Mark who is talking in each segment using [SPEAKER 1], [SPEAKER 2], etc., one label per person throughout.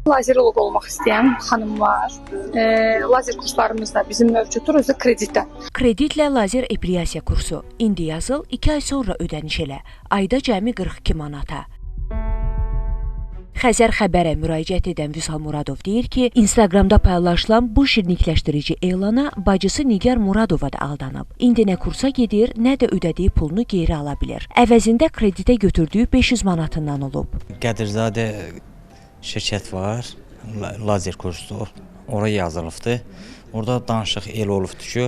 [SPEAKER 1] Lazeroloq olmaq istəyən xanımlar, lazer kurslarımız da bizim mövcuddur, özü də kreditdə.
[SPEAKER 2] Kreditlə lazer epilyasiya kursu. İndi yazıl, 2 ay sonra ödəniş elə. Ayda cəmi 42 manata. Xəzər xəbərə müraciət edən Vüsal Muradov deyir ki, Instagramda paylaşılan bu şirinlikləşdirici elana bacısı Nigar Muradova da aldanıb. İndi nə kursa gedir, nə də ödədiyi pulunu geri ala bilir. Əvəzində kreditə götürdüyü 500 manatından olub.
[SPEAKER 3] Qədirzadə şirkət var, lazer kursu, ora yazılıbdır. Orada danışıq elə olubdur ki,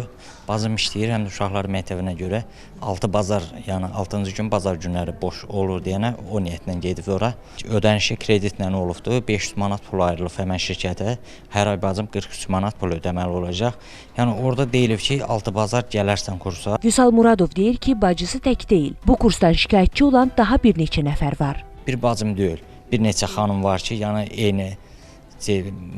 [SPEAKER 3] bacım işləyir, həm də uşaqlar məktəbinə görə 6 bazar, yəni 6-cı gün bazar günləri boş olur deyənə o niyyətlə gedib ora. Ödənişi kreditlə olubdur, 500 manat pul ayrılıb həmən şirkətə. Hər ay bacım 43 manat pul ödəməli olacaq. Yəni orada deyilib ki, 6 bazar gələrsən kursa.
[SPEAKER 2] Vüsal Muradov deyir ki, bacısı tək deyil. Bu kursdan şikayətçi olan daha bir neçə nəfər var.
[SPEAKER 3] Bir bacım deyil, bir neçə xanım var ki, yəni eyni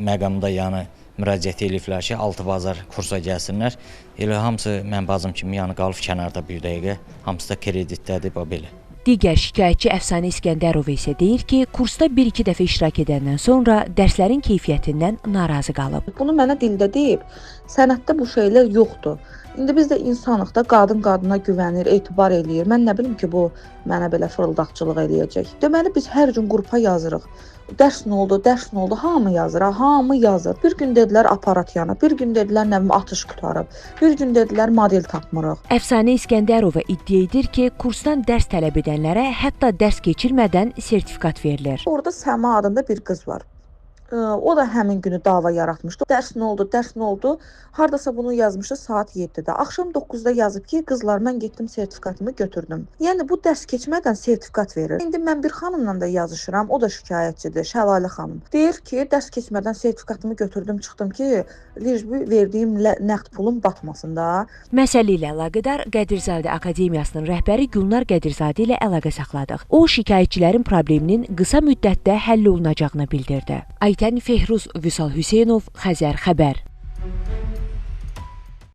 [SPEAKER 3] məqamda yəni müraciət eləyiblər ki, 6 bazar kursa gəlsinlər. Elə hamısı mən bacım kimi yəni qalıb kənarda bir dəqiqə, hamısı da kreditdədir, bax belə.
[SPEAKER 2] Digər şikayətçi Əfsanə İskəndərova isə deyir ki, kursda bir-iki dəfə iştirak edəndən sonra dərslərin keyfiyyətindən narazı qalıb.
[SPEAKER 4] Bunu mənə dildə deyib, sənəddə bu şeylər yoxdur. İndi biz də insanıq da, qadın qadına güvənir, etibar eləyir. Mən nə bilim ki, bu mənə belə fırıldaqçılıq eləyəcək. Deməli, biz hər gün qrupa yazırıq. Dərs nə oldu, dərs nə oldu, hamı yazır, hamı yazır. Bir gün dedilər aparat yanıb, bir gün dedilər nə bilim atış qurtarıb, bir gün dedilər model tapmırıq.
[SPEAKER 2] Əfsanə İskəndərova iddia edir ki, kursdan dərs tələb edənlərə hətta dərs keçirmədən sertifikat verilir.
[SPEAKER 4] Orada Səma adında bir qız var. O da həmin günü dava yaratmışdı. Dərs nə oldu, dərs nə oldu? Hardasa bunu yazmışdı saat 7-də. Axşam 9-da yazıb ki, qızlar mən getdim sertifikatımı götürdüm. Yəni bu dərs keçmədən sertifikat verir. İndi mən bir xanımla da yazışıram, o da şikayətçidir, Şəlalə xanım. Deyir ki, dərs keçmədən sertifikatımı götürdüm, çıxdım ki, verdiyim nəqd pulum batmasın da.
[SPEAKER 2] Məsələ ilə əlaqədar Qədirzadə Akademiyasının rəhbəri Gülnar Qədirzadə ilə əlaqə saxladıq. O, şikayətçilərin probleminin qısa müddətdə həll olunacağını bildirdi. Aytən Fehruz, Vüsal Hüseynov, Xəzər xəbər.